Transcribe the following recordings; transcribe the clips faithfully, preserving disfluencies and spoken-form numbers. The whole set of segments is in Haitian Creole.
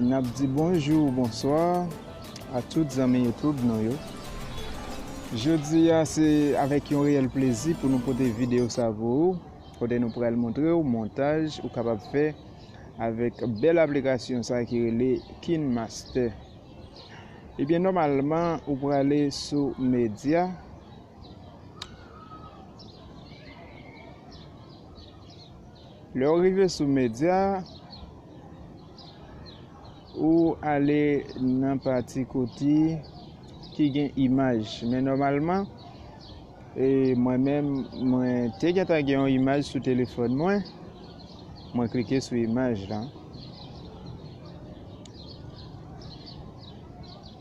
N ap di bonjou, bonswa a tout zanmi YouTube nou yo. Jodi a, se avèk yon reyèl plezi pou nou pote videyo sa pou ou, kote nou pral montre w montaj ou kapab fè avèk bèl aplikasyon sa ki rele KineMaster. Ebyen, nòmalman, ou prale sou Media. Lè w rive sou Media, ou ale nan pati kote ki gen imaj. Men nòmalman, e mwen menm, mwen te gentan gen yon imaj sou telefòn mwen. Mwen klike sou imaj la.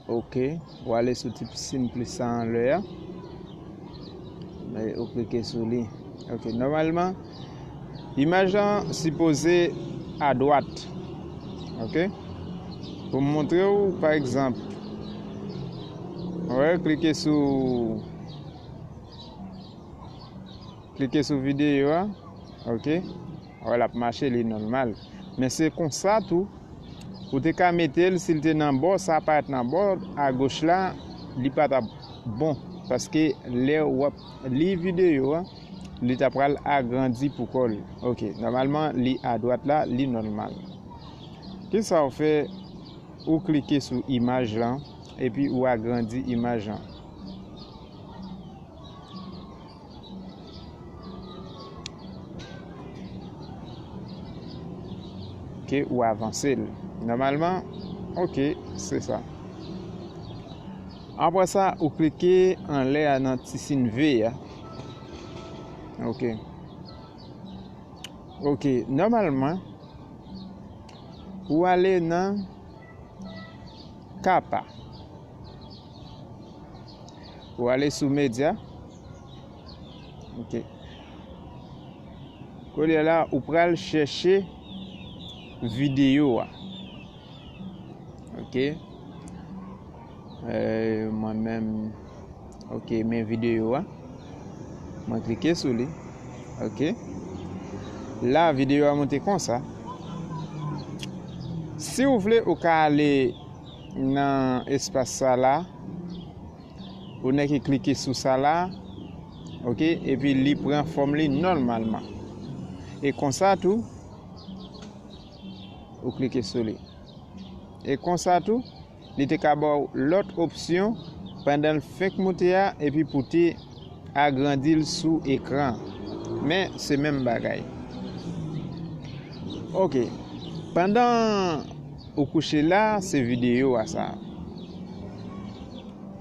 Ok. Ou ale sou ti siy plis sa anlè a. Men ou klike sou li. Ok. Nòmalman, imaj lan sipoze adwat. Ok. Pou m montre w, pa egzanp, wè, klike sou, klike sou videyo a. Ok. Wè, l ap mache, li nòmal. Men se konsa tou, ou te ka mete l, si l te nan bò, sa parèt nan bò agoch la, li pa t ap bon. Paske lè w ap li videyo a, li ta pral agrandi pou kò l. Ok, nòmalman, li adwat la, li nòmal. Kisa w fè? Ou klike sou imaj lan, epi ou agrandi imaj lan. Ok, ou avanse l. Nòmalman, ok, se sa. Apre sa, ou klike anlè a nan ti siy V a. Ok. Ok, nòmalman, ou ale nan Kapa. Ou ale sou Media. Ok. Kounye a la, ou pral chèche videyo a. Ok. Euh, mwen menm, ok, men videyo a. Mwen klike sou li. Ok. La, videyo a monte konsa. Si w vle, ou ka ale nan espas sa la. Ou nèk klike sou sa la. Ok. Epi li pran fòm li nòmalman. E konsa tou, ou klike sou li. E konsa tou, li te ka ba w lòt opsyon pandan l fenk moute a, epi pou te agrandi l sou ekran. Men, se menm bagay. Ok. Pandan ou kouche la, se videyo a sa.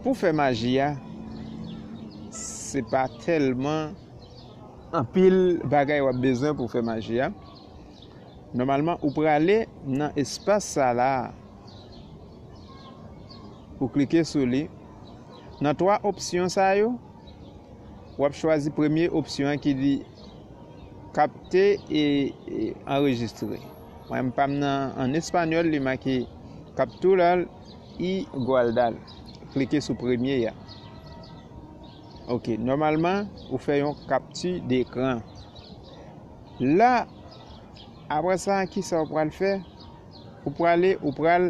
Pou fè maji a, se pa tèlman anpil bagay w ap bezwen pou fè maji a. Nòmalman, ou prale nan espas sa la. Ou klike sou li. Nan twa opsyon sa yo, w ap chwazi premye opsyon an ki di kapte e, e anrejistre. Mwen, m pa m nan, an espanyòl, li make capturar y guardar. Klike sou premye a. Ok, nòmalman, ou fè yon kapti dekran. La, apre sa, kisa ou pral fè? Ou prale, ou pral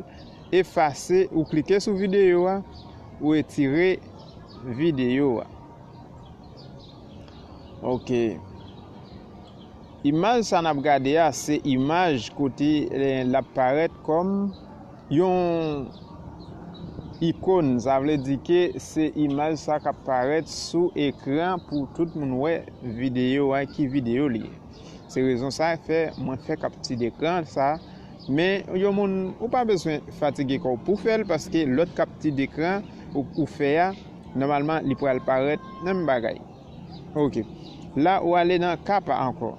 efase, ou klike sou videyo a, ou retire videyo a. Ok. Imaj sa n ap gade a, se imaj kote, eh, l ap parèt kòm yon ikòn. Sa vle di ke se imaj sa k ap parèt sou ekran pou tout moun wè videyo a, ki videyo li ye. Se rezon sa fè mwen fè kapti dekran sa. Men yon moun, ou pa bezwen fatige kò w pou fè l, paske lòt kapti dekran ou, ou fè a, nòmalman, li pral parèt menm bagay. Ok. La, ou ale nan Kapa ankò.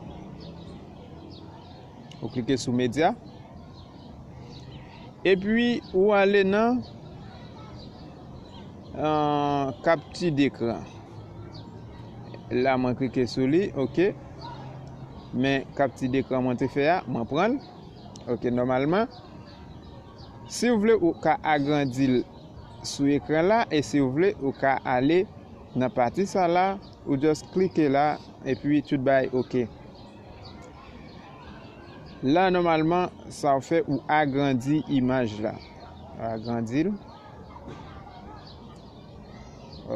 Ou klike sou Media. Epi, ou ale nan, euh, kapti dekran. La, mwen klike sou li, ok. Men kapti dekran mwen te fè a, mwen pran l. Ok, nòmalman, si w vle, ou ka agrandi l sou ekran la, e si w vle, ou ka ale nan pati sa la, ou just klike la, epi tout bagay ok. La, nòmalman, sa w fè, ou agrandi imaj la. Ou agrandi l.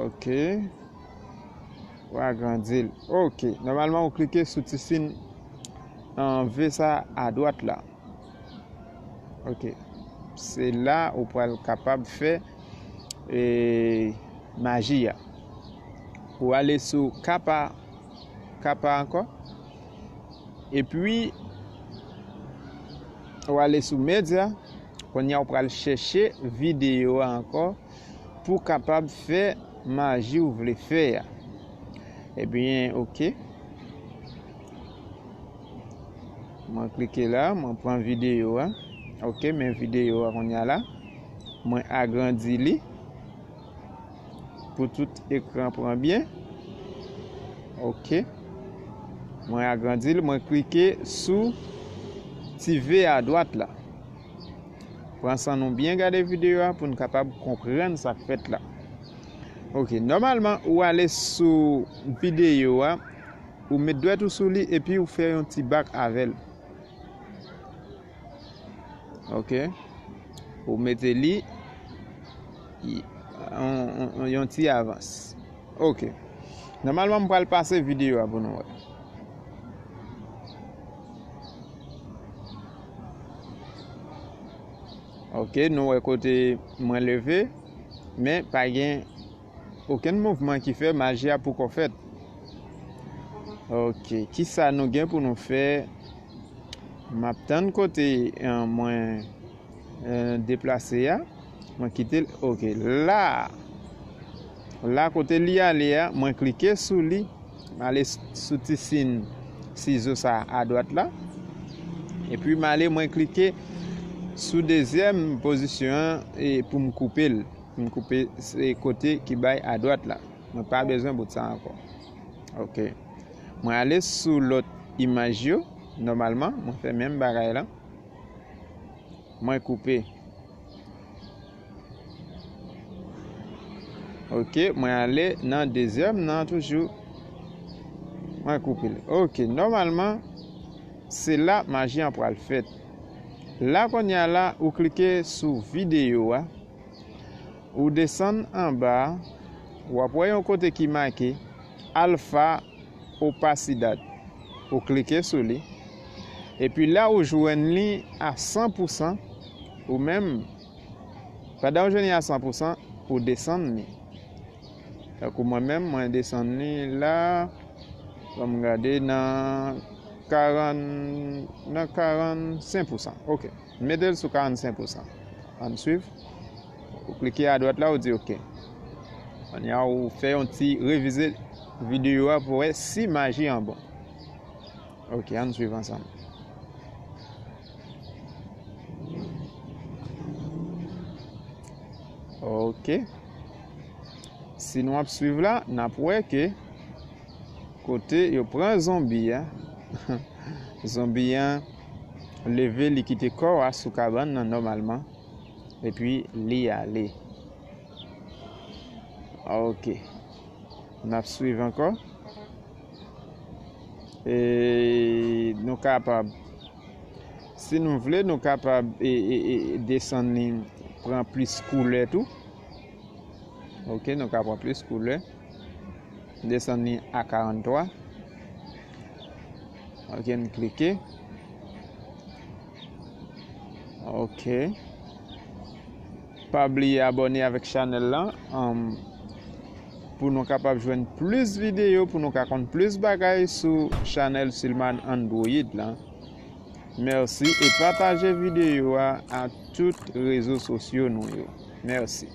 Ok. Ou agrandi l. Ok. Nòmalman, ou klike sou ti siy, an, V sa a dwat la. Ok. Se la ou pral kapab fè, e, maji a. Ou ale sou kapa, kapa ankò. Epi, ou ale sou medya. Kounye a, ou pral chèche videyo a ankò pou w kapab fè maji ou vle fè a. Ebyen, ok. Mwen klike la, mwen pran videyo a. Ok, men videyo a kounye a la. Mwen agrandi li pou tout ekran pran byen. Ok. Mwen agrandi l, mwen klike sou ti V a dwat la. Pran san nou byen gade videyo a pou n kapab konprann sa k fèt la. Ok, nòmalman, ou ale sou videyo a, ou met dwèt ou sou li, epi ou fè yon ti bak avè l. Ok. Ou mete li y-, yon, yon, yon ti avans. Ok. Nòmalman, m pral pase videyo a pou nou wè. Ok, nou wè kote mwen leve, men pa gen okenn mouvman ki fè maji a poko fèt. Ok, kisa nou gen pou nou fè? M ap tann kote, eh, mwen, eh, deplase a. Mwen kite l. Ok, la. La kote li ale a, mwen klike sou li. M ale s-, sou ti siy sizo sa a dwat la. Epi m ale, mwen klike sou dezyèm pozisyon an, e pou m koupe l. M koupe se kote ki bay adwat la. Mwen pa bezwen bout sa ankò. Ok. Mwen ale sou lòt imaj yo. Nòmalman, mwen fè menm bagay la. Mwen koupe. Ok, mwen ale nan dezyèm nan toujou. Mwen koupe l. Ok, nòmalman, se la maji an pral fèt. La kounye a la, ou klike sou videyo a. Ou desann anba a, w ap wè yon kote ki make alfa opasidad. Ou klike sou li. Epi la ou jwenn li a san pou san, ou menm, pandan ou jwenn li a san pou san, ou desann li. Tankou mwen menm, mwen desann li la, ban m gade nan karann, nan karannsenk pou san. Ok. Mete l sou karannsenk pou san. Ann swiv. Ou klike adwat la, ou di ok. Kounye a, ou fè yon ti revize videyo a pou wè si maji an bon. Ok, ann swiv ansanm. Ok. Si nou ap swiv la, n ap wè ke kote yo pran zonbi a, zonbi an leve, li kite kò a sou kabann nan nòmalman, epi li ale. Ok. N ap swiv ankò. E nou kapab, si nou vle, nou kapab, e, e, e, desann li, pran plis koulè tou. Ok, nou ka pran plis koulè. Desann li a karanntwa. Ok, n klike. Ok. Pa bliye abòne avèk chanèl lan, um, pou nou kapab jwenn plis videyo, pou nou ka konn plis bagay sou chanèl Silman Android lan. Mèsi e pataje videyo a a tout rezo sosyo nou yo. Mèsi.